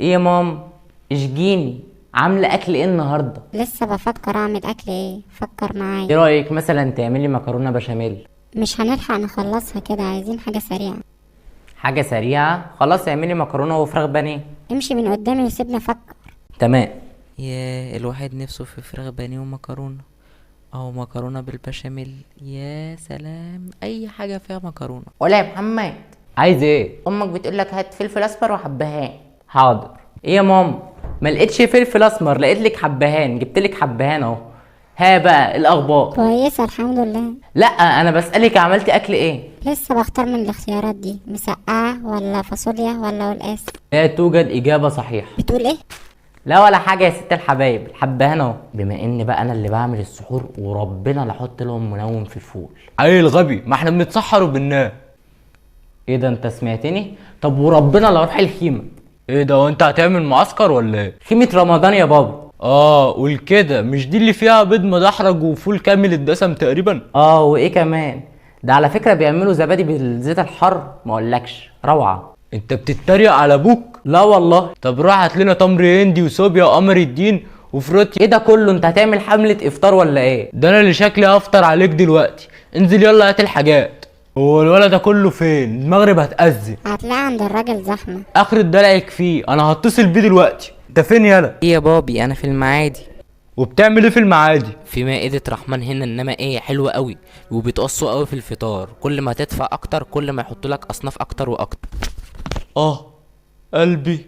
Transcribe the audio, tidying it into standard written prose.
ايه يا مام؟ اشجيني، عامله اكل ايه النهارده؟ لسه بفكر اعمل اكل ايه. فكر ايه معايا. رايك مثلا تعملي مكرونه بشاميل؟ مش هنلحق نخلصها كده، عايزين حاجة سريعة. حاجة سريعه؟ خلاص اعملي مكرونه وفراخ بانيه. امشي من قدامي وسيبني افكر. تمام. يا الواحد نفسه في فراخ بانيه ومكرونة، او مكرونة بالبشاميل. يا سلام، اي حاجة فيها مكرونة. ولا يا محمد. عايز ايه؟ امك بتقول لك هات فلفل اسمر وحبهان. حاضر. ايه يا ماما؟ ما لقيتش فلفل اسمر، لقيت لك حبهان، جبت لك حبهان اهو. ها بقى، إيه الاخبار؟ كويسة الحمد لله. لا انا بسالك عملتي اكل ايه؟ لسه بختار من الاختيارات دي، مسقعة ولا فاصوليا ولا قلقاس. لا توجد اجابه صحيحه. بتقول ايه؟ لا ولا حاجة يا ست الحبايب، الحبهان اهو. بما ان بقى انا اللي بعمل السحور، وربنا لا احط لهم منوم في الفول. عيل غبي، ما احنا بنتسحر وبننام. ايه ده، انت سمعتني؟ طب وربنا لا اروح الخيمة. ايه ده، وانت هتعمل معسكر ولا ايه؟ خيمة رمضان يا بابا. اه قول كده، مش دي اللي فيها بيض مدحرج وفول كامل الدسم تقريبا؟ اه وايه كمان؟ ده على فكرة بيعملوا زبادي بالزيت الحر، ما اقولكش روعه. انت بتتريق على ابوك؟ لا والله. طب روح هات لنا تمر هندي وصوبيا وقمر الدين وفروتي. ايه ده كله؟ انت هتعمل حمله افطار ولا ايه؟ ده انا اللي شكلي هفطر عليك دلوقتي. انزل يلا هات الحاجات. هو الولد ده كله فين؟ المغرب هتأذن. هتلاقي عند الراجل زحمة. اخر الدلع يكفيه، انا هتصل بيه دلوقتي. انت فين يالا؟ ايه يا بابي؟ انا في المعادي. وبتعمل ايه في المعادي؟ في مائدة رحمن هنا، انما ايه حلوة قوي وبيتقصوا قوي في الفطار. كل ما تدفع اكتر كل ما يحطوا لك اصناف اكتر واكتر. اه قلبي.